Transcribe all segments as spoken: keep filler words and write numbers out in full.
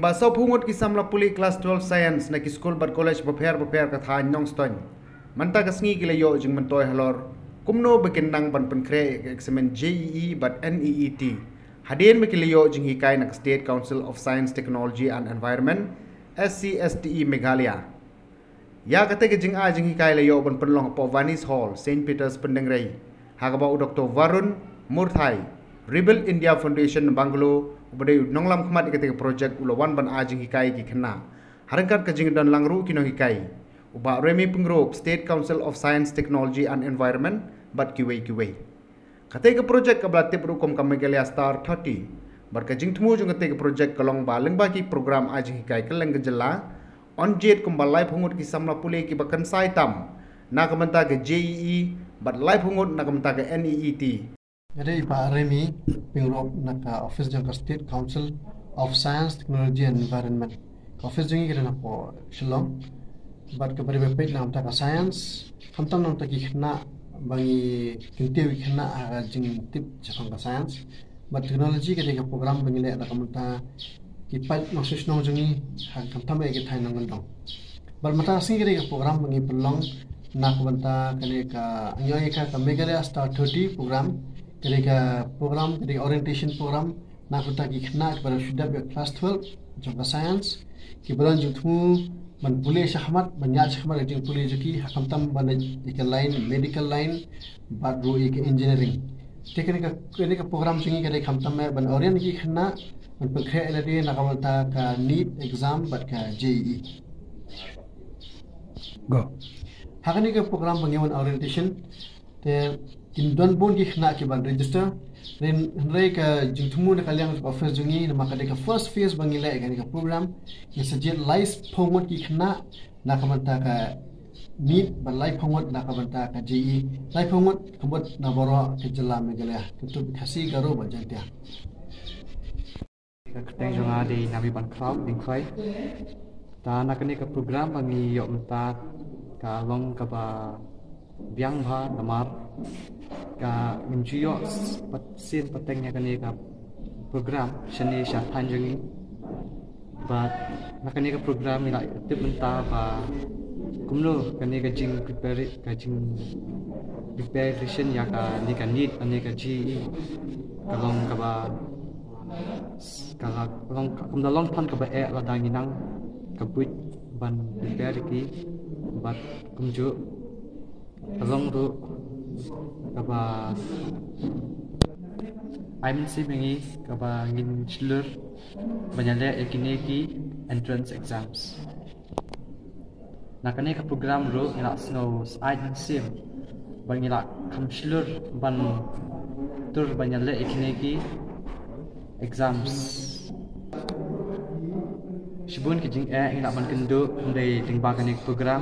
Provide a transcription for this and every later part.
Ba sawphew ngut ki samla pule klas twelve science na ki skul bad college bapher bapher ka thaiñ Nongstoiñ mynta ka sngi ki la ïoh jingmyntoi halor kumno ba kin nang ban pynkhreh ïa ka eksamin J E E bad N E E T hadien ba ki la ïoh jinghikai na ka State Council of Science, Technology and Environment, S C S T E Meghalaya. Ïa kata ka jingai jinghikai la ïoh ban pynlong hapoh Vanis Hall, Saint Peter's, Pyndengrei, ha kaba u Doctor Varun Murthai, Rebuild India Foundation, Bangalore, uba dei u nonglam khmat ïa kata ka project, u la wan ban ai jinghikai ïa ki khynnah. Ha ryngkat ka jingdon lang ruh ki nonghikai, u Bah Remy Pyngrope, State Council of Science, Technology and Environment, bad kiwei kiwei. Kata ka project kaba la tip rukom ka Meghalaya Star thirty. Bad ka jingthmu jong kata ka project ka long ba lyngba ki program ai jinghikai kylleng ka jylla, yn jied kumba laiphew ngut ki samla pule kiba kynsai tam na ka bynta ka J E E bad laiphew ngut na ka bynta ka N E E T. Nga dei i Bah Remy Pyngrope na ka office jong ka State Council of Science, Technology and Environment. Ka office jong ngi ka dei hapoh Shillong. Bad kaba dei ba peit na ka bynta ka science, khamtam na ka bynta ki khynnah, ba ngi kyntiew ki khynnah ha ka jingtip shaphang ka science. Bad technology ka dei ka program ba ngi leh na ka bynta ki paid nongshong shnong jong ngi, ha khamtam ïa ki thaiñ nongkyndong. Bad mynta ka sngi ka dei ka program ba ngi pynlong na ka bynta kane ka, ngi ong ïa ka, ka Meghalaya Star thirty program, ka dei ka program, ka dei orientation program na ka bynta ki khynnah kiba la shu dep ïa klas twelve jong ka science, kiba don jingthmu ban pule shakhmat, ban ïaid shakhmat ka jingpule jong ki, ha khamtam ban ïa ka line, medical line, bad ruh ïa ka engineering. Te kane ka, kane ka program jong ngi ka dei khamtam eh ban orient ïa ki khynnah ban pynkhreh ïa lade na ka bynta ka NEET exam bad ka J E E. Go. Ha kane ka program ba ngi wan orientation, te kin don bun ki khynnah kiban register. Hynrei, hynrei ka jingthmu na ka liang jong ka office jong ngi, namar ka dei ka first phase ba ngi leh ïa kane ka program, ngi sa jied laiphew ngut ki khynnah na ka bynta ka NEET bad laiphew ngut na ka bynta ka J E E, laiphew ngut ka mut na baroh ka jylla Meghalaya, kyntu Khasi, Garo bad Jaiñtia. Ka kyrteng jong nga dei Nami Ban Khlaw Diengkhoi. Te na kane ka program ba ngi ïoh mynta ka long kaba biang bha namar ka ngim ju ïoh s-, pat-, sien pateng ïa kane ka program shane sha thaiñ jong ngi. Bad na kane ka program ngi la tip mynta ba kumno kane ka jing prepare, ka jing preparation ïa kane ka NEET, kane ka J E E, ka long kaba, ka la long, ka, kam da long than kaba eh lada ngi nang ka buit ban prepare ki, bad kumjuh ka long ruh kaba ai mynsiem ïa ngi kaba ngin shlur ban ïaleh ïa kine ki entrance exams. Na kane ka program ruh ngi la sngew syaid mynsiem ba ngi la kham shlur ban tur ban ïaleh ïa kine ki exams. Shibun ki jingeh ngi lah ban kynduh, hynrei lyngba kane ka program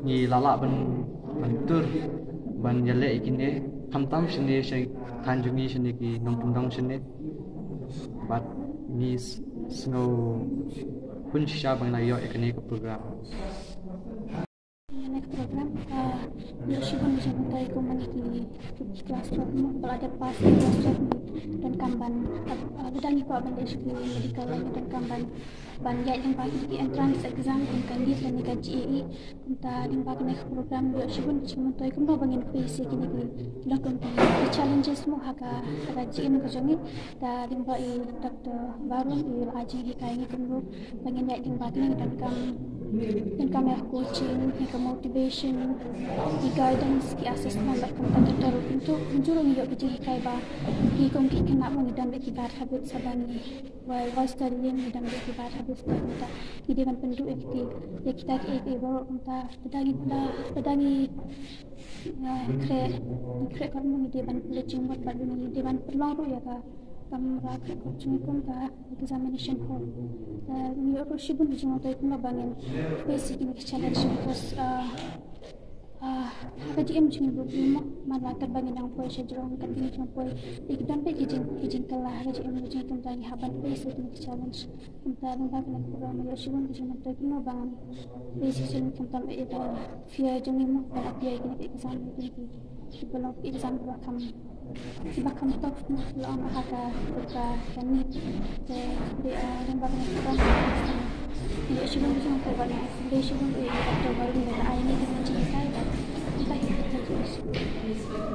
ngi lah lah ban, ban tur ban ïaleh ïa kine, khamtam shane sha thaiñ jong ngi, shane ki nongkyndong shane. Bad ngi s-, sngew hun shisha ba ngi la ïoh ïa kane ka program. Kane ka program, ah, ïoh shibun jingmyntoi kum mane ki, ki klas twelve mo, ba la dep pass ki klas twelve mo, donkam ban, ah, lada ngi kwah ban leh sha ki medical line, donkam ban, ban ïaid lyngba ki, ki entrance exam kum ka NEET lane ka J E E. Kumta lyngba kane ka program ïoh shibun jingmyntoi kumno ba ngin face ïa kine ki, ki long kum ki, ki challenges mo ha ka, ha ka jingim ka jong ngi. Te lyngba i Doctor Varun i la ai jinghikai ngi kumno ba ngin ïaid lyngba kine, ngi donkam, donkam ïa ka coaching, ïa ka motivation, ïa ka guidance, ki assessment bad kumta ter ter. Kumjuh, kumjuh ruh ngi ïoh ka jinghikai ba ngi kum ki khynnah ba ngi don bad ki bad habits, haba ngi, while, while studying ngi don bad ki bad habits, te kumta ngi dei ban pynduh ïa kita, ïa kita kiei kiei baroh. Kumta lada ngi, lada, lada ngi, ah, khreh, khreh kat mo, ngi dei ban pynleit jingmut bad ngi dei ban pynlong ruh ïa ka kamra khreh kot jong ngi, kum ka examination hall. Ah, ngi ïoh ruh shibun ki jingmyntoi kumno ba ngin face ïa kine ki challenge, because, ah, Ah, ha ka jingim jong ngi baroh mo, man la katba ngi dang poi sha jrong, katba ngi dang poi, te ki don beit ki jing, ki jingkylla ha ka jingim jong ngi, kumta ngi hap ban poi sha kine ki challenge. Kumta lyngba kane ka program ngi ïoh shibun ki jingmyntoi kumno ba ngan poi sha kine, kumta ïa ka fear jong ngi mo ban appear ïa kine ki exam, ïa kine ki, kiba long ki exam kiba kham, kiba kham tough mo, la ong ha ka, ka, ka NEET. Te dei, ah, lyngba kane ka program ngi ïoh shibun ki jingmyntoi bad ngi ai khublei shibun ïa i Doctor Varun ba la ai ïa ngi kine ki jinghikai bad kumta hi.